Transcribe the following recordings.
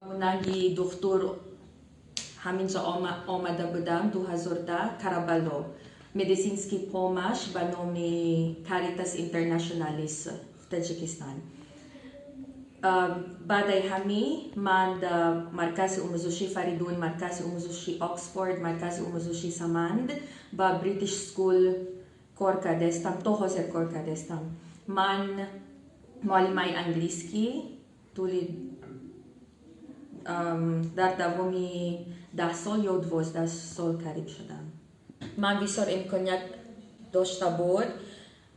Нанги духтур ҳаминҷо омада будам 2010 Карабало. Медицинский помощь ба номи Caritas Internationalis в Таджикистан. Баъдаи ҳамӣ ман дар маркази омӯзиши Фаридун, маркази омӯзиши Оксфорд, маркази омӯзиши Саманд ба British School кор кардастам, то ҳозир кор кардастам. Ман муаллимаи английский тӯли дар давоми 10 сол ё 12 сол қариб шудам. Ман бисёр имконият дошта буд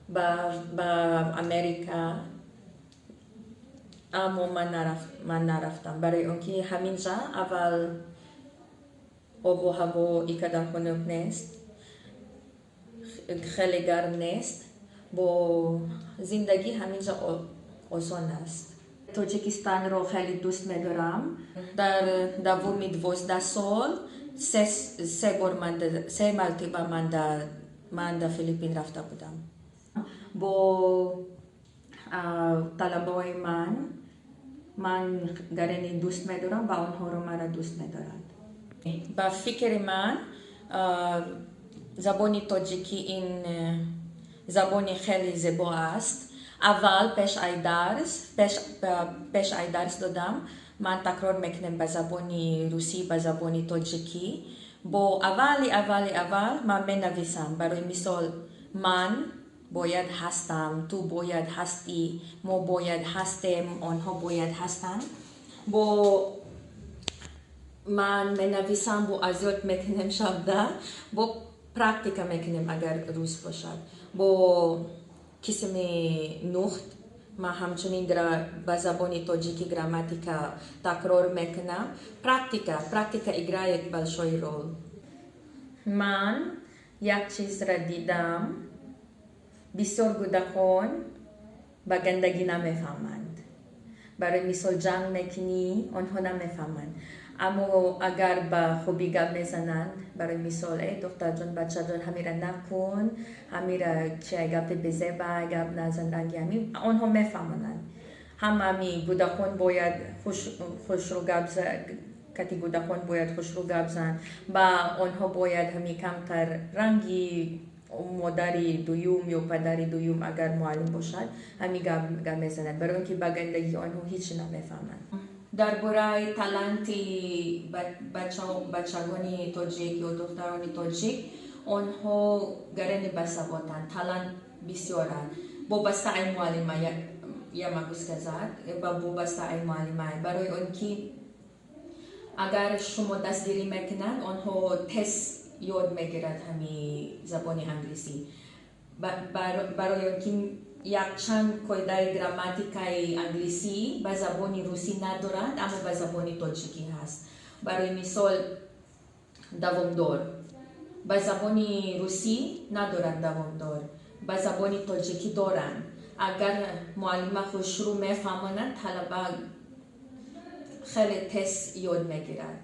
ба Америка, аммо ман нарафтам, барои он ки ҳаминҷа аввал обу ҳаво и қадар хунук нест, хеле гарм нест, бо зиндагӣ ҳаминҷа осон аст. Тоҷикистанро хеле дӯст медорам. Дар давоми 12 сол се бор, се мартиба ман дар Филиппин рафта будам. Бо талабаҳои ман гарени дӯст медорам ва онҳоро маро дӯст медоранд. Ба фикри ман, забони тоҷикӣ ин забони хеле зебо аст. Аввал пеш ай дарс додам, ман такрор мекунем ба забони русӣ, ба забони тоҷикӣ. Бо аввали аввали аввал ман менависам, барои мисол, ман бояд ҳастам, ту бояд ҳастӣ, мо бояд ҳастем, онҳо бояд ҳастанд. Бо ман менависам, бо азёд мекунем шабда, бо практика мекунем, агар рӯз бошад. Бо қисми нутқ ман ҳамчунин ба забони тоҷикӣ грамматика такрор мекунам. Практика играет большой роль. Ман як чизра дидам: бисёр кӯдакон ба гандагӣ намефаҳманд. Барои мисол, ҷанг мекунӣ, онҳо намефаҳманд, аммо агар ба хубӣ гап мезананд, барои мисол, э духтарҷон, бачаҷон, ҳамира накун, ҳамира чи гапи безеба гап назан, ранги ҳами онҳо мефаҳмонанд. Ҳамами кӯдакон бояд хушрӯ гап, кати кӯдакон бояд хушрӯ гап зан, ба онҳо бояд ҳами камтар ранги модари дуюм ё падари дуюм, агар муаллим бошад, ҳами гап мезанад, барои он ки ба гандагии онҳо ҳеҷ намефаҳманд. Дар бораи таланти бачагони тоҷик ё духтарони тоҷик, онҳо гарани басаводанд, талант бисёранд. Вобаста ай муаллима, я могу сказать, вобаста ай муаллима, барои он ки агар шумо дастгирӣ мекунанд, онҳо тез ёд мегирад ҳами забони англисӣ, барои он ки якчанд қоидаи грамматикаи англисӣ ба забони русӣ надоранд, аммо ба забони тоҷикӣ ҳаст. Барои мисол, давомдор ба забони русӣ надоранд, давомдор ба забони тоҷикӣ доранд. Агар муаллима хушрӯ мефаҳмонад, талаба хеле тез ёд мегирад.